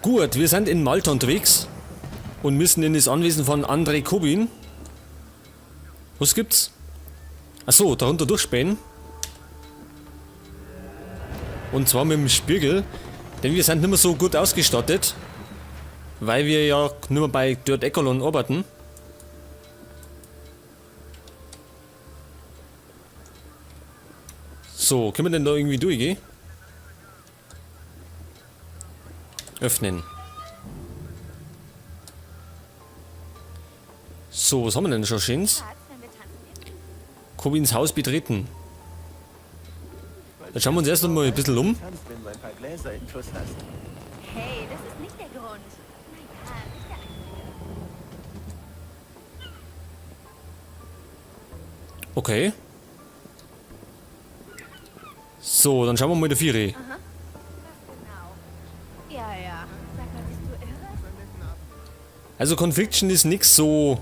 Gut, wir sind in Malta unterwegs und müssen in das Anwesen von Andrei Kobin. Was gibt's? Achso, darunter durchspähen. Und zwar mit dem Spiegel, denn wir sind nicht mehr so gut ausgestattet, weil wir ja nicht mehr bei Dirt Echelon arbeiten. So, können wir denn da irgendwie durchgehen? Öffnen. So, was haben wir denn schon Schönes? Kobins Haus betreten. Dann schauen wir uns erst noch mal ein bisschen um. Tanzt, wenn du ein paar Gläser intus hast. Hey, das ist nicht der Grund. Naja, nicht der einzige. Okay. So, dann schauen wir mal der Vieri. Was genau? Ja, ja. Sag mal, bist du irre? Also Conviction ist nix so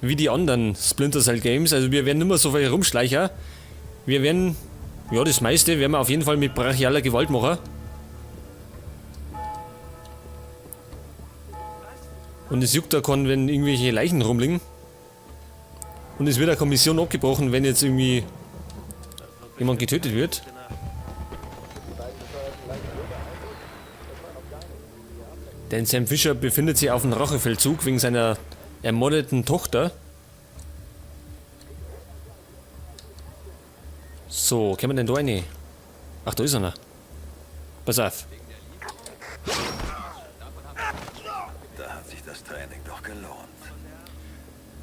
wie die anderen Splinter Cell Games. Also wir werden nicht mehr so viel rumschleicher. Wir werden, ja, das meiste werden wir auf jeden Fall mit brachialer Gewalt machen. Und es juckt da keinen, wenn irgendwelche Leichen rumliegen. Und es wird auch keine Mission abgebrochen, wenn jetzt irgendwie jemand getötet wird. Denn Sam Fisher befindet sich auf dem Rachefeldzug wegen seiner ermordeten Tochter. So, können wir denn da rein? Ach, da ist einer. Pass auf. Da hat sich das Training doch gelohnt.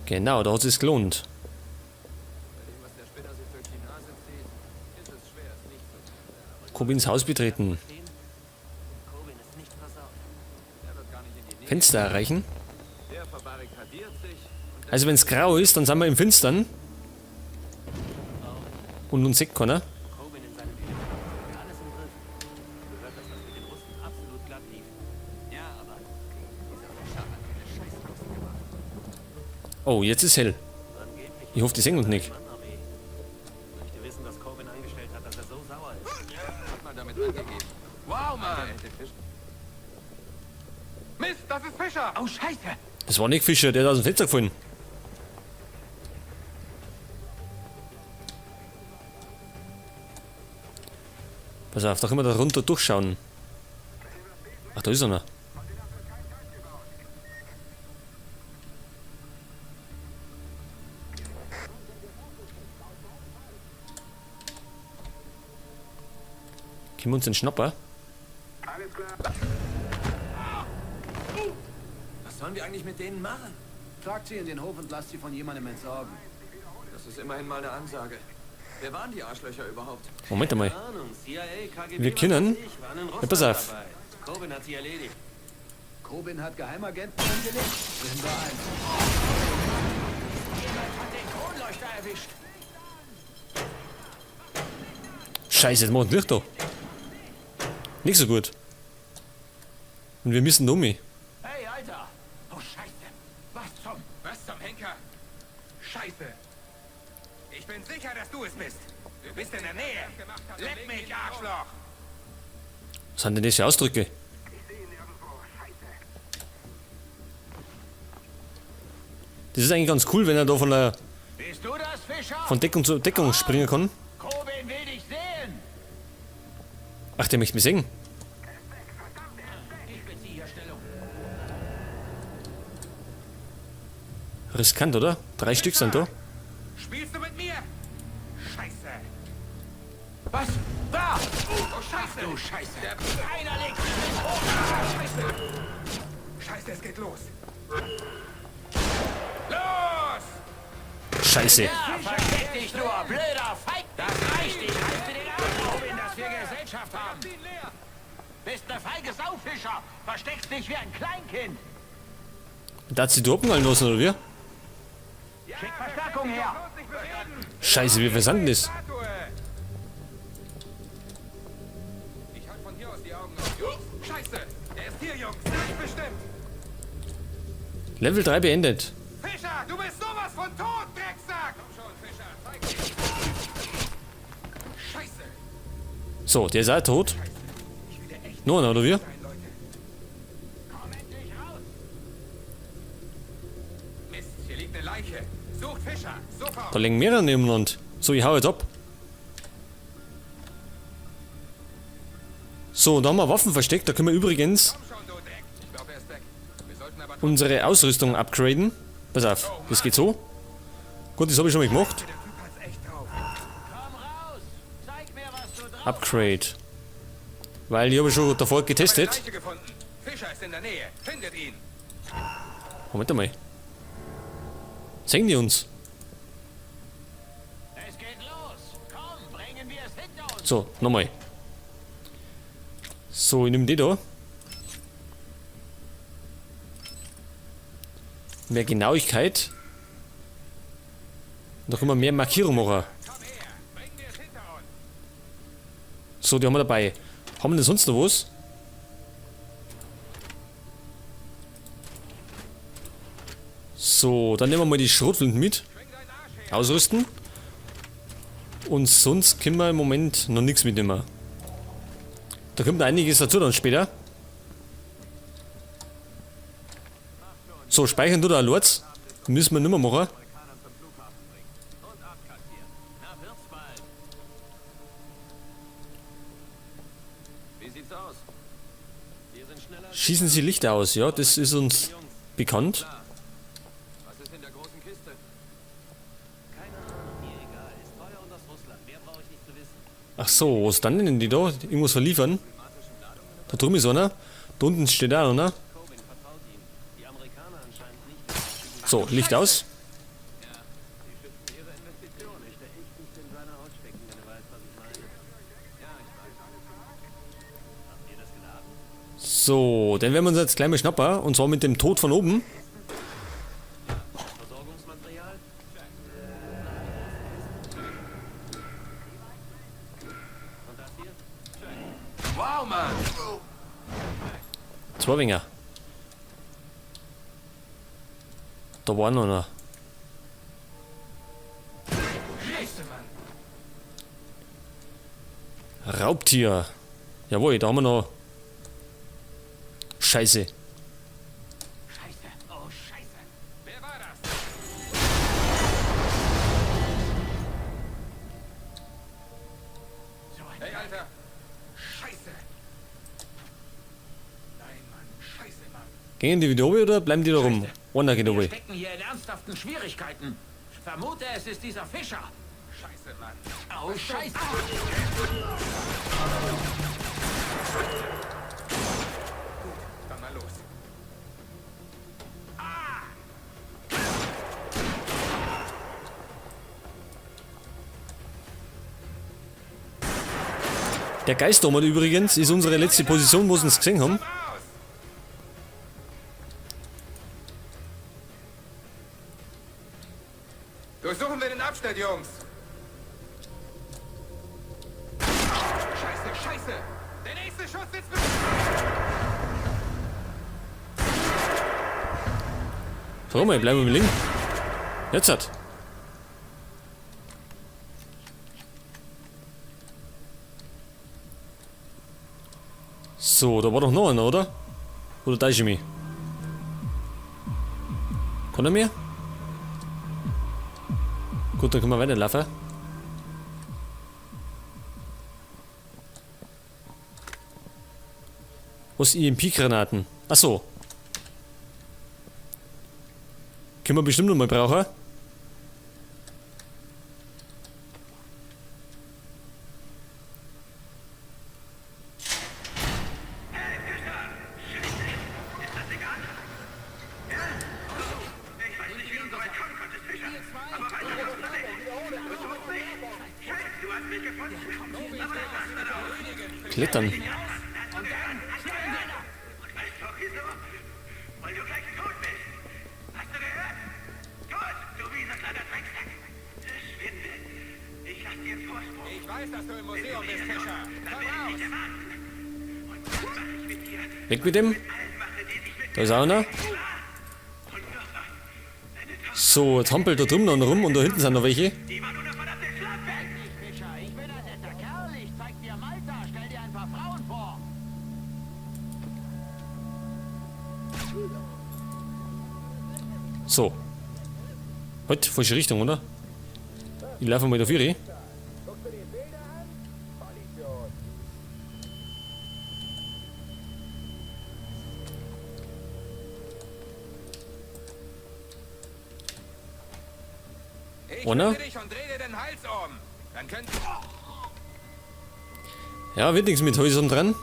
Genau, da hat es sich gelohnt. Kobins Haus betreten. Fenster erreichen. Also wenn es grau ist, dann sind wir im Finstern. Und uns sieht keiner. Kobin in seinem Element. Hat alles im Griff. Gehört, dass das mit den Russen absolut glatt lief. Ja, aber dieser Fischer hat eine Scheißchance gemacht. Oh, jetzt ist hell. Angeblich Ich hoffe, die sehen uns nicht. Mann-Armee. Möchte wissen, was Kobin angestellt hat, dass er so sauer ist. Hat man damit angegeben. Wow, Mann! Mist, das ist Fischer! Oh, Scheiße! Das war nicht Fischer, der ist aus dem Fenster gefallen. Pass auf, da können wir da runter durchschauen. Ach, da ist einer. Können wir uns den Schnapper? Was sollen wir eigentlich mit denen machen? Tragt sie in den Hof und lasst sie von jemandem entsorgen. Das ist immerhin mal eine Ansage. Wer waren die Arschlöcher überhaupt? Moment einmal. Keine Ahnung, CIA, KGB, Wir was können- weiß ich, waren in Ja, pass Russland auf. dabei. Kobin hat sie erledigt. Kobin hat Geheimagenten angelegt? Sind wir ein. Jemand hat den Kronleuchter erwischt. Scheiße, jetzt macht ein Licht da. Nicht so gut. Und wir müssen um mich. Hey, Alter! Oh, Scheiße! Was zum... Was zum Henker? Scheiße! Ich bin sicher, dass du es bist. Du bist in der Nähe. Leck mich, Arschloch! Was sind denn das für Ausdrücke? Das ist eigentlich ganz cool, wenn er da von der Bist du das, Fischer? von Deckung zu Deckung springen kann. Kobin will dich sehen! Ach, der möchte mich sehen. Ich beziehe hier Stellung. Riskant, oder? 3 Stück sind da. Spielst du mit mir? Scheiße! Was? Da! Oh, Scheiße! Du Scheiße! Der Einer legt sich den Hof! Scheiße! Scheiße, es geht los! Los! Scheiße. Ja, versteck dich nur, blöder Feig! Das reicht, ich reiß dir den Arm, Kobin, dass wir Gesellschaft haben! Bist ne feige Sau, Fischer! Versteckst dich wie ein Kleinkind! Da hat sie die Open lassen, oder wie? Schick Verstärkung her! Scheiße, wie versanden das? Ich halte von hier aus die Augen auf. Jungs, Scheiße! Er ist hier, Jungs! Gleich bestimmt! Level 3 beendet. Fischer, du bist sowas von tot, Drecksack! Komm schon, Fischer, zeig dich! Scheiße! So, der ist auch tot. Ich will dir echt Nur einer, oder wie? sein, Leute. Sucht Fischer. Sofort. Da liegen mehrere nebeneinander. So, ich hau jetzt ab. So, da haben wir Waffen versteckt. Da können wir übrigens Komm schon, du Dreck. Ich glaube, er ist weg. Wir sollten aber unsere Ausrüstung upgraden. Pass auf, das geht so. Gut, das habe ich schon mal gemacht. Der Typ hat's echt drauf. Komm raus! Zeig mir, was du drauf Upgrade. Weil ich habe schon davor getestet. Leiche gefunden. Fischer ist in der Nähe. Findet ihn. Moment einmal. Sehen die uns? Es geht los! Komm, bringen wir es hinter uns! So, nochmal. So, ich nehme die da. Mehr Genauigkeit. Noch immer mehr Markierung machen. Komm her. Bringen wir es hinter uns. So, die haben wir dabei. Haben wir denn sonst noch was? So, dann nehmen wir mal die Schrotflinten mit. Bring deinen Arsch her. Ausrüsten. Und sonst können wir im Moment noch nichts mitnehmen. Da kommt noch einiges dazu dann später. So, speichern du da Lords. Müssen wir nicht mehr machen. Amerikanern zum Flughafen bringen. Und abkassieren. Na, wird's bald. Wie sieht's aus? Wir sind schneller als Schießen Sie Lichter aus, ja, das ist uns bekannt. Was ist in der großen Kiste? Keine Ahnung, mir egal. Ist teuer und aus Russland. Mehr brauche ich nicht zu wissen. Ach so, was dann denn die da? Irgendwas verliefern? Da drüben ist einer. Da unten steht auch einer. Kobin vertraut ihm. Die Amerikaner anscheinend nicht. So, Licht aus. Ja, sie schützen ihre Investition. Ich möchte echt nicht in seiner Haut stecken, wenn du weißt, was ich meine. Ja, ich weiß. Habt ihr das geladen? So, den werden wir uns jetzt gleich mal schnappen. Und zwar mit dem Tod von oben. Versorgungsmaterial? Und das hier? Wow, Mann. Zwei Winger. Da war noch einer. Scheiße, Mann. Raubtier. Jawohl, da haben wir noch. Scheiße. Scheiße! Oh, Scheiße! Wer war das? So ein Hey, Alter. Scheiße. Nein, Mann. Scheiße, Mann. Gehen die wieder runter oder bleiben die da rum? Einer geht Wir runter. stecken hier in ernsthaften Schwierigkeiten. Vermute, es ist dieser Fischer. Scheiße, Mann. Oh, Scheiße! Gut, dann mal los. Der Geistermann übrigens ist unsere letzte Position, wo sie uns gesehen haben. Komm raus. Durchsuchen wir den Abschnitt, Jungs. Scheiße, Scheiße. Der nächste Schuss sitzt mit... Sag mal, bleiben wir mal liegen. Jetzt hat. So, da war doch noch einer, oder? Oder täusche ich mich? Kann er mir? Gut, dann können wir weiterlaufen. Was EMP-Granaten? Achso. Können wir bestimmt noch mal brauchen. Klettern. Weil du gleich tot bist. Hast du gehört? Tot, du mieser kleiner Drecksack. Verschwinde. Ich lass dir einen Vorsprung. Ich weiß, dass du im Museum bist, Fischer. Dann Komm werde ich raus. dich erwarten. Und dann mache ich mit dir Weg mit dem. allen mache, die sich mit Da ist auch einer. Und noch was. Deine Tochter, So, jetzt hampelt da drüben noch einer rum und da hinten sind noch welche. die war nur eine verdammte Schlampe. Nicht, Fischer, ich bin ein netter Kerl. Ich zeig dir Malta. Stell dir ein paar Frauen vor. So. Halt, falsche Richtung, oder? Ich laufe mal da vor. Ich Ohne? finde dich und dreh dir den Hals um. Dann können Ja, wird nichts mit Häusern dran.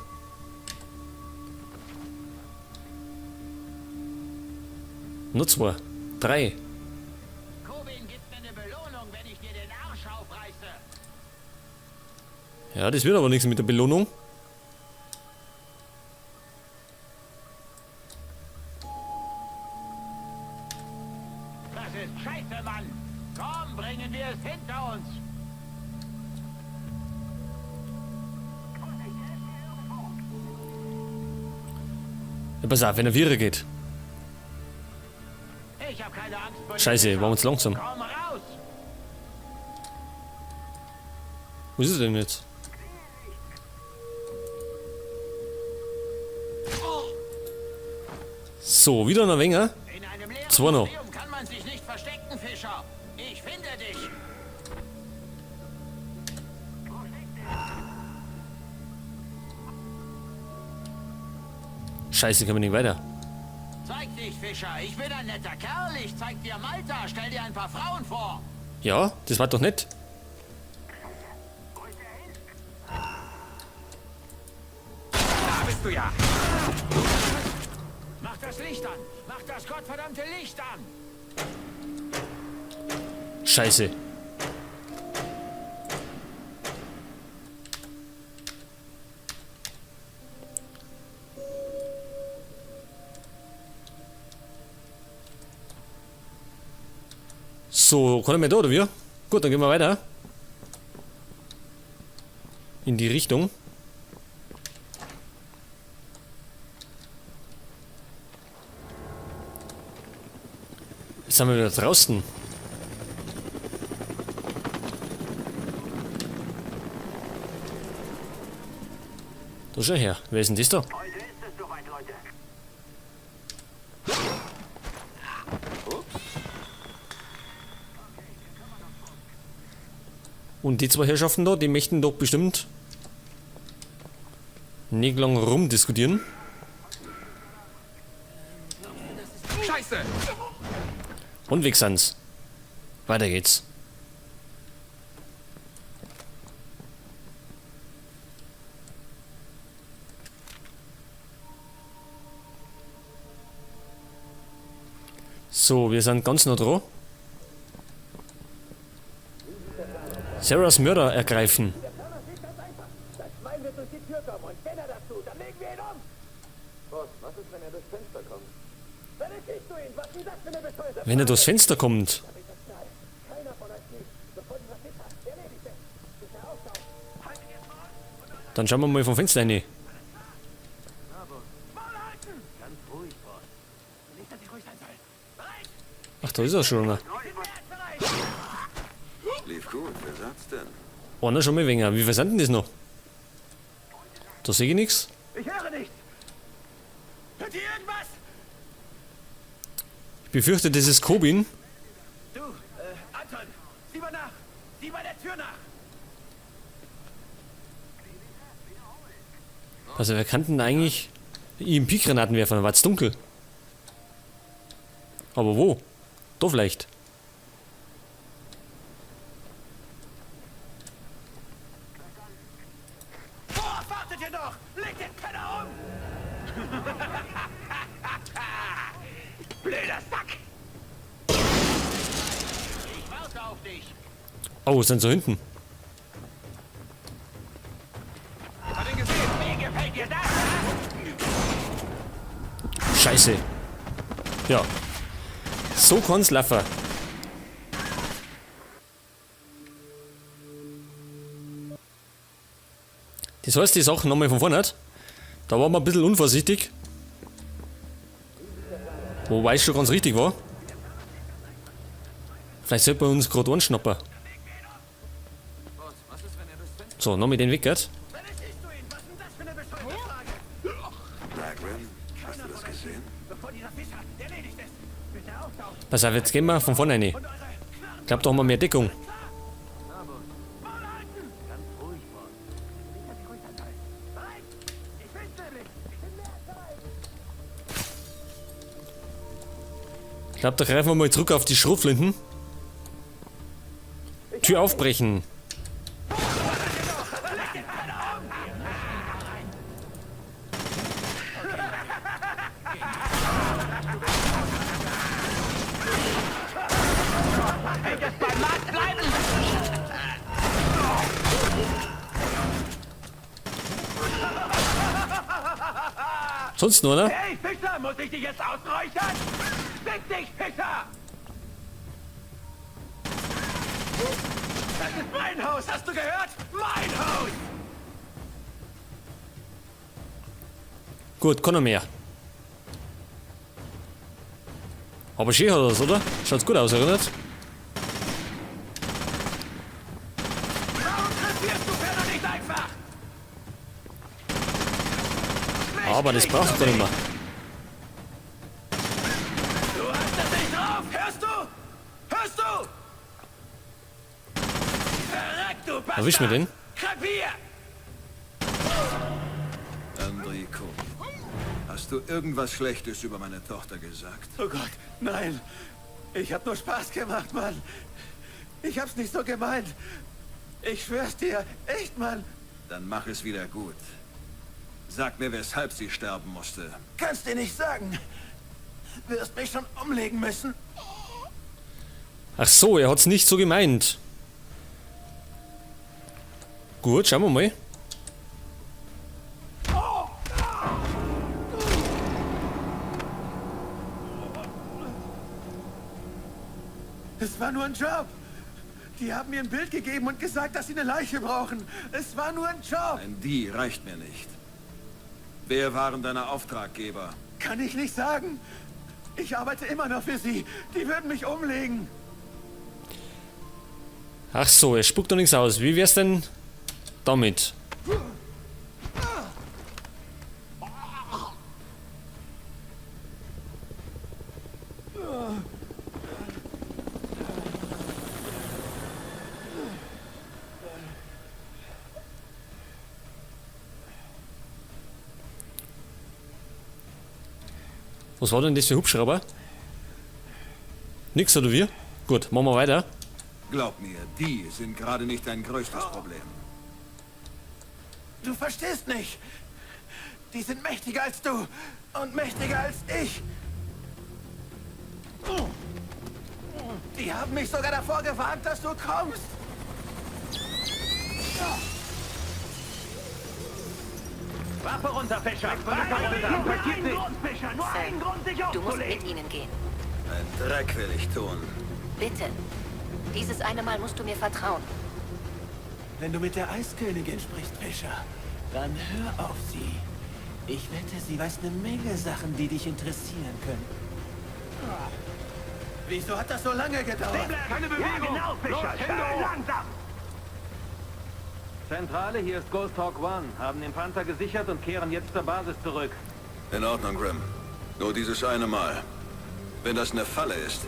Nur zwei. Drei. Kobin gibt mir eine Belohnung, wenn ich dir den Arsch aufreiße. Ja, das wird aber nichts mit der Belohnung. Das ist Scheiße, Mann. Komm, bringen wir es hinter uns. Ja, pass auf, wenn er Vierer geht. Ich hab keine Angst vor dir, Scheiße, Fischer. waren wir zu langsam. Komm raus. Wo ist er denn jetzt? So, wieder ein wenger. In einem leeren Zwei noch. Museum kann man sich nicht verstecken, Fischer. Ich finde dich. Scheiße, können wir nicht weiter. Zeig dich, Fischer. Ich bin ein netter Kerl. Ich zeig dir Malta. Stell dir ein paar Frauen vor. Ja, das war doch nett. Da bist du ja. Mach das Licht an. Mach das gottverdammte Licht an. Scheiße. So, kommen wir da, oder wie? Gut, dann gehen wir weiter. In die Richtung. Jetzt sind wir wieder draußen. Da schau her. Wer ist denn das da? Heute ist es soweit, Leute. Und die zwei Herrschaften da, die möchten doch bestimmt nicht lang rumdiskutieren. Scheiße. Und weg sind's. Weiter geht's. So, wir sind ganz nah dran. Sarahs Mörder ergreifen. Wenn er durchs Fenster kommt. Dann schauen wir mal vom Fenster rein. Ach, da ist er schon. Einer. Lief gut, wer sagt's denn? Einer schon mal weniger. Wie viel sind denn das noch? Da sehe ich nichts. Ich höre nichts. Hört ihr irgendwas? Ich befürchte, das ist Kobin. Du, Anton, sieh mal nach. Sieh bei der Tür nach. Also, wer kann denn eigentlich EMP-Granaten werfen? Da war's dunkel. Aber wo? Da vielleicht. Worauf wartet ihr noch? Legt den Penner um! Blöder Sack! Ich warte auf dich. Oh, sind so hinten. Hat ihn gesehen. Wie gefällt dir das? Scheiße. Ja. So kann's laufen. Das heißt, die Sache nochmal von vorne. Da waren wir ein bisschen unvorsichtig. Wobei es schon ganz richtig war. Vielleicht sollte man uns gerade anschnappen. So, noch mit den Weg, geht. Hast du das gesehen? Pass auf, jetzt gehen wir von vorne rein. Ich glaube, da haben wir mehr Deckung. Ich glaube, da greifen wir mal zurück auf die Schrotflinten. Tür aufbrechen. Sonst nur, ne? Hey, Fischer, muss ich dich jetzt ausräuchern? Fick dich, Fischer! Das ist mein Haus, hast du gehört? Mein Haus! Gut, keiner mehr. Aber schön hat er das, oder? Schaut gut aus, oder nicht? Warum krepierst du Penner nicht einfach? Aber das braucht er nicht mehr. Du hast das nicht drauf, hörst du? Hörst du? Verreck, du Bastard! Erwisch mir den. Krepier! André Kuhn, hast du irgendwas Schlechtes über meine Tochter gesagt? Oh Gott, nein. Ich hab nur Spaß gemacht, Mann. Ich hab's nicht so gemeint. Ich schwör's dir, echt, Mann. Dann mach es wieder gut. Sag mir, weshalb sie sterben musste. Kannst dir nicht sagen. Wirst mich schon umlegen müssen. Ach so, er hat's nicht so gemeint. Gut, schauen wir mal. Es war nur ein Job. Die haben mir ein Bild gegeben und gesagt, dass sie eine Leiche brauchen. Es war nur ein Job. Ein Die reicht mir nicht. Wer waren deine Auftraggeber? Kann ich nicht sagen. Ich arbeite immer noch für sie. Die würden mich umlegen. Ach so, er spuckt doch nichts aus. Wie wär's denn damit? Was war denn das für Hubschrauber? Nix, oder wir? Gut, machen wir weiter. Glaub mir, die sind gerade nicht dein größtes Problem. Du verstehst nicht. Die sind mächtiger als du und mächtiger als ich. Die haben mich sogar davor gewarnt, dass du kommst. Waffe runter, Fischer! Waffe runter! Passiert nichts! Sam, du musst mit ihnen gehen. Ein Dreck will ich tun. Bitte. Dieses eine Mal musst du mir vertrauen. Wenn du mit der Eiskönigin sprichst, Fischer, dann hör auf sie. Ich wette, sie weiß eine Menge Sachen, die dich interessieren können. Wieso hat das so lange gedauert? Keine Bewegung! Ja, genau, Fischer. Los, Hände Schön hoch! langsam. Zentrale, hier ist Ghost Hawk One. Haben den Panzer gesichert und kehren jetzt zur Basis zurück. In Ordnung, Grim. Nur dieses eine Mal. Wenn das eine Falle ist.